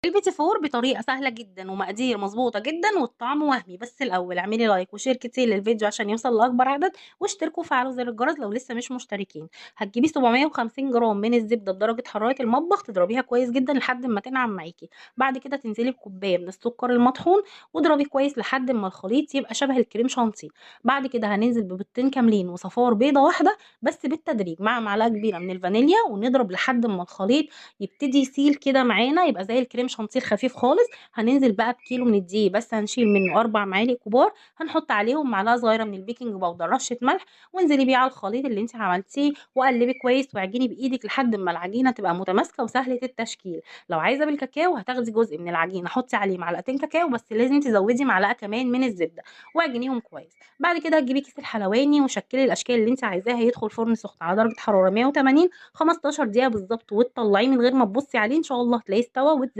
البيتي فور بطريقة سهلة جدًا ومقادير مضبوطة جدًا والطعم وهمي. بس الأول اعملي like و share كتير للفيديو عشان يوصل لأكبر عدد، واشتركوا وفعلوا زر الجرس لو لسه مش مشتركين. هتجيبي 750 جرام من الزبدة بدرجة حرارة المطبخ، تضربيها كويس جدًا لحد ما تنعم معاكِ. بعد كده تنزلي بكوباية من السكر المطحون واضربي كويس لحد ما الخليط يبقى شبه الكريم شانتيه. بعد كده هننزل ببيضتين كاملين وصفار بيضة واحدة بس بالتدريج مع معلقة كبيرة من الفانيليا، ونضرب لحد ما الخليط يبتدي يسيل كده معانا، يبقى زي الكريم شانتيه خفيف خالص. هننزل بقى بكيلو من الدقيق بس هنشيل منه 4 معالق كبار، هنحط عليهم معلقه صغيرة من ال baking powder، رشه ملح، وانزلي بيه على الخليط اللي انت عملتيه وقلبي كويس واعجني بايدك لحد ما العجينة تبقى متماسكة وسهلة التشكيل. لو عايزه بالكاكاو هتاخدي جزء من العجينة حطي عليه معلقتين كاكاو، بس لازم تزودي معلقه كمان من الزبدة، واعجنيهم كويس. بعد كده هتجيبي كيس الحلواني وشكلي الاشكال اللي انت عايزاها، يدخل فرن سخن على درجه حرارة 180 15 دقيقة بالظبط، وتطلعيه من غير ما تبصي عليه، ان شاء الله هتلاقيه استوى وتزينيه.